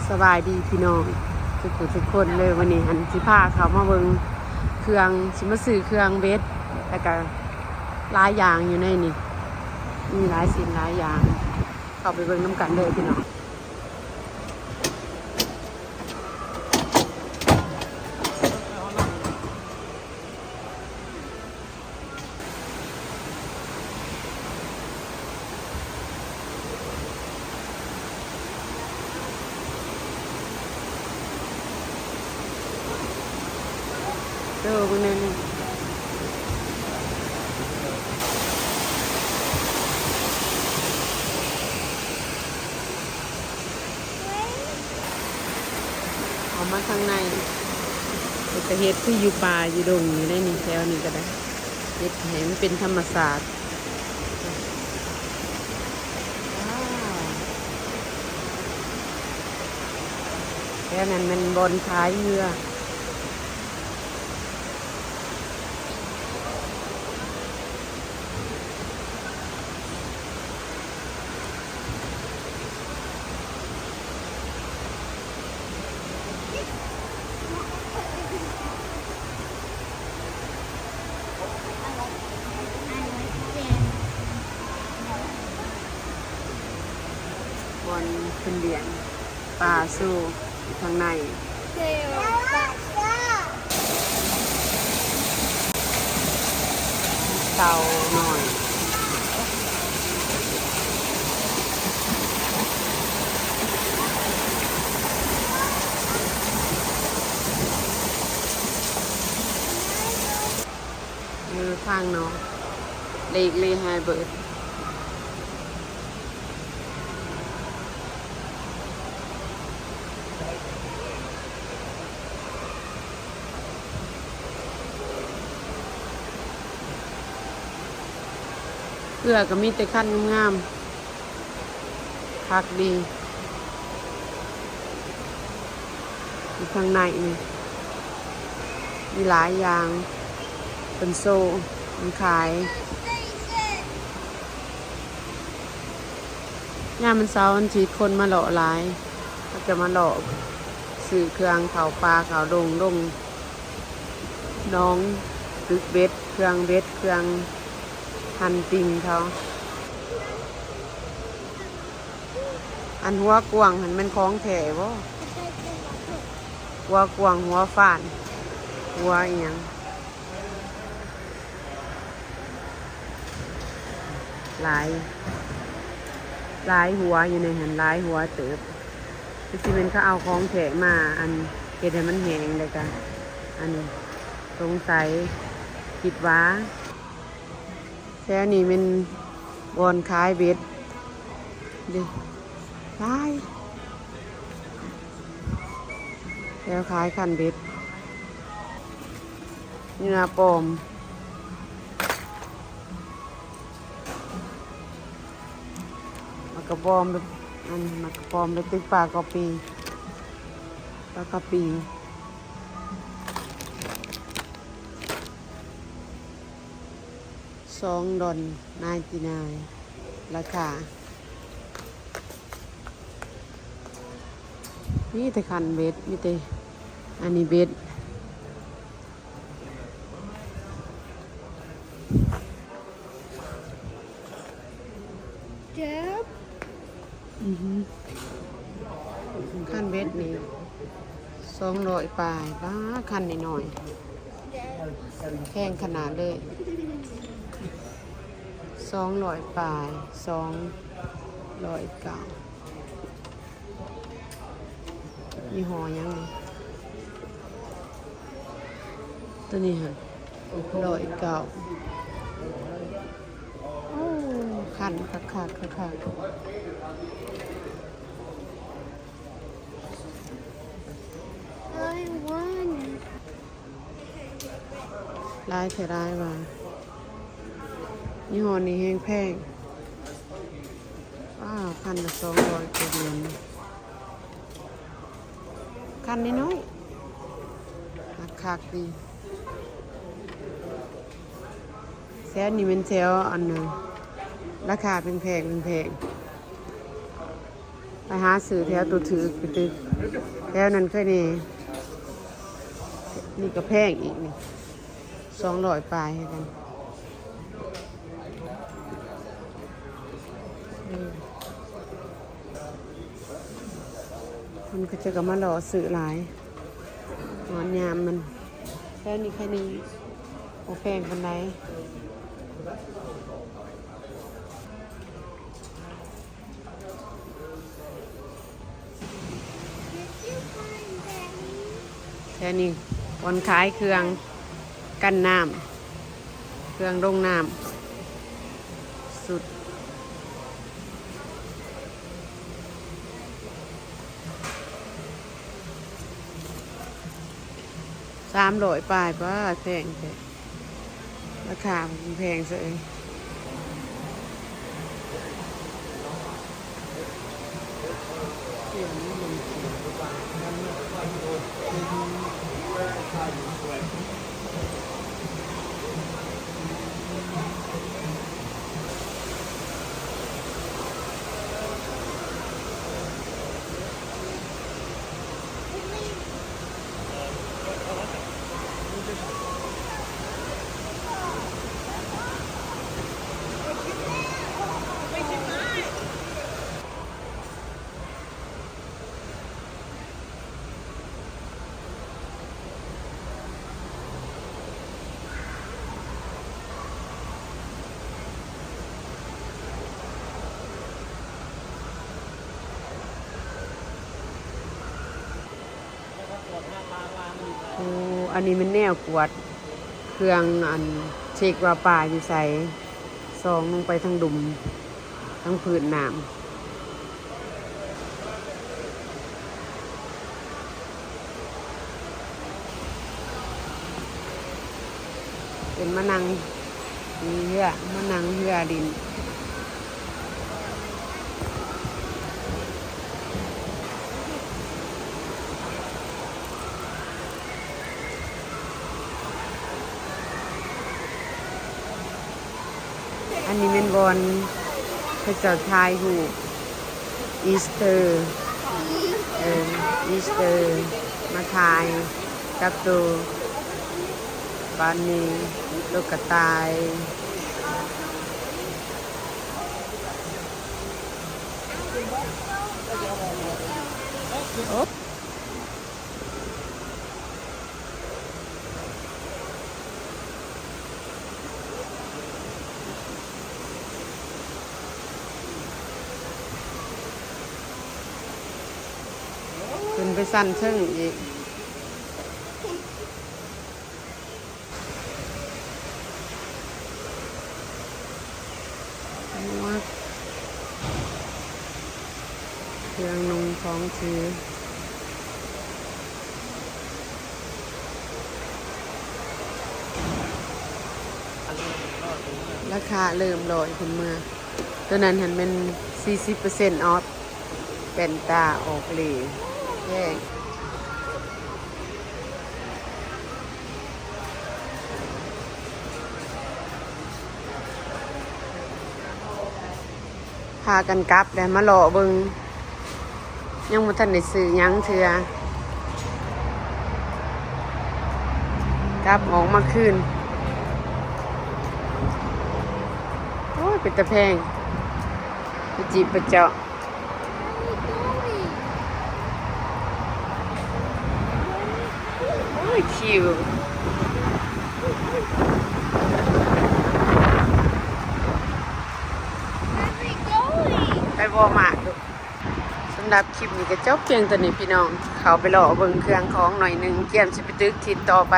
ສະບາຍດີພີ່ນ້ອງທຸກຜູ້ທຸກຄົນເດີ. ມື້ນີ້ຫັ້ນຊິພາເຂົ້າມາເບິ່ງເຄື່ອງ ຊິມາຊື້ເຄື່ອງເບັດ ແລ້ວກະຫຼາຍຢ່າງຢູ່ໃນນີ້ ມີຫຼາຍສິ່ງຫຼາຍຢ່າງ. ເຂົ້າໄປເບິ່ງນຳກັນເດີພີ່ນ້ອງ. ເອີ ເບິ່ງແນວນີ້ ເຂົ້າມາທາງໃນ ເປັນຕາເຮັດຄືຢູ່ປ່າຢູ່ດົງຢູ່ໃນນີ້ ແຖວນີ້ກໍໄດ້ ເຮັດໃຫ້ມັນເປັນທຳມະຊາດ. ແຖວນັ້ນແມ່ນບ່ອນຂາຍເຮືອ. ບ່ອນເພິ່ນລ້ຽງປາໂຊຢູ່ຂ້າງໃນ. ເຕົານ້ອຍ ເອີ ທາງເນາະ ເລກເລໄຮເບີດ. ເຮືອກໍມີແຕ່ຄັນງາມໆ ຄັກດີ. ຢູ່ຂ້າງໃນນີ້ມີຫຼາຍຢ່າງ ເພິ່ນໂຊ ເພິ່ນຂາຍ. ຍາມວັນເສົາວັນອາທິດຄົນມາເລາະຫຼາຍ ເຂົາຈະມາເລາະຊື້ເຄື່ອງເຂົ້າປ່າເຂົ້າດົງ ດົງໜອງ ຕຶກເບັດ ເຄື່ອງເບັດ ເຄື່ອງຮັນຕິງເຂົາ. ອັນຫົວກວາງຫັ້ນແມ່ນຂອງແທ້ບໍ່? ຫົວກວາງ ຫົວຟານ ຫົວອີ່ຫຍັງ ຫຼາຍ ຫຼາຍຫົວຢູ່ໃນຫັ້ນ ຫຼາຍຫົວເຕີບ. ຄືຊິແມ່ນເຂົາເອົາຂອງແທ້ມາ ອັນ ເຮັດໃຫ້ມັນແຫ້ງ ແລ້ວກະ ອັນ ສົງໄສ ຄິດວ່າ ແຖວນີ້ແມ່ນບ່ອນຂາຍເບັດເດ້ ຫຼາຍ ແຖວຂາຍຄັນເບັດ ຢູ່ໜ້າປ້ອມ. ໝາກກະບອມ ອັນ ໝາກກະບອມໄປຕຶກປາກະປີ ປາກະປີ. ສອງດອນນາຍຕີນາຍ ລາຄາ ມີແຕ່ຄັນເບັດ ມີແຕ່ອັນນີ້ເບັດ. ເຈັບ ອື ຄັນເບັດນີ້ສອງຮ້ອຍປາຍ. ປ້າ ຄັນນ້ອຍໆ ແພງຂະໜາດເລີຍ ສອງຮ້ອຍປາຍ ສອງຮ້ອຍເກົ້າ. ຍີ່ຫໍ້ຫຍັງນີ້? ໂຕນີ້ຫັ້ນ ຮ້ອຍເກົ້າ. ໂອ້ ຄັນຄັກໆ ຄັກໆ. I want. ຫຼາຍແທ້ຫຼາຍວ່າ ຍີ່ຫໍ້ນີ້ແຮງແພງ. ວ້າວ ຄັນລະສອງຮ້ອຍກວ່າຢວນ ຄັນນ້ອຍໆ ຄັກໆ ດີ. ແຖວນີ້ແມ່ນແຖວອັນນັ້ນ ລາຄາແພງໆ ແພງໆ. ໄປ ຫາຊື້ແຖວໂຕຖືກໄປຕຶກ ແຖວນັ້ນເຄີຍແດ່. ນີ້ກໍແພງອີກນີ້ ສອງຮ້ອຍປາຍຄືກັນ. ເພິ່ນເຂົາເຈົ້າກໍມາລໍຊື້ຫຼາຍ ຮອດຍາມມັນ. ແຖວນີ້ໄຄໜຶ່ງ ບໍ່ແພງປານໃດ. ແຖວນີ້ບ່ອນຂາຍເຄື່ອງກັນນ້ຳ ເຄື່ອງລົງນ້ຳສຸດ. ສາມຮ້ອຍປາຍ ປ້າ ແພງແທ້ ລາຄາມັນແພງເສີຍ. ໂອ້ ອັນນີ້ແມ່ນແນວກວດເຄື່ອງ ອັນ ເຊັກວ່າປາຢູ່ໃສ ສ່ອງລົງໄປທາງລຸ່ມ ທາງພື້ນນ້ຳ. ເປັນມານັ່ງຂີ່ເຮືອ ມານັ່ງເຮືອຫຼິ້ນ. ອັນນີ້ແມ່ນບ່ອນເຂົາເຈົ້າຖ່າຍຮູບອີສເຕີ ເອີ ອີສເຕີ ມາຖ່າຍກັບໂຕບານນີ້ ໂຕກະຕ່າຍ. ໂອ້ ຂຶ້ນໄປຊັ້ນເທິງອີກ. ໝວກ ເຄື່ອງນຸ່ງຂອງຖື ລາຄາເລີ່ມຮ້ອຍຂຶ້ນມາ. ໂຕນັ້ນຫັ້ນແມ່ນສີ່ສິບເປີເຊັນອອຟ. ແວ່ນຕາອອກເລ ແພງ. ພາກັນກັບແລ້ວ ມາເລາະເບິ່ງ ຍັງບໍ່ທັນໄດ້ຊື້ຫຍັງເທື່ອ ກັບອອກມາຄືນ. ໂອ້ຍ ເປັນຕາແພງ ປະຈິປະເຈາະ. Oh, cute. ໄປວໍມາດລູກ. ສຳລັບຄລິບນີ້ກໍຈົບພຽງເທົ່ານີ້ພີ່ນ້ອງ. ເຂົ້າໄປເລາະເບິ່ງເຄື່ອງຂອງໜ້ອຍໜຶ່ງ ກຽມຊິໄປຕຶກທິດຕໍ່ໄປ.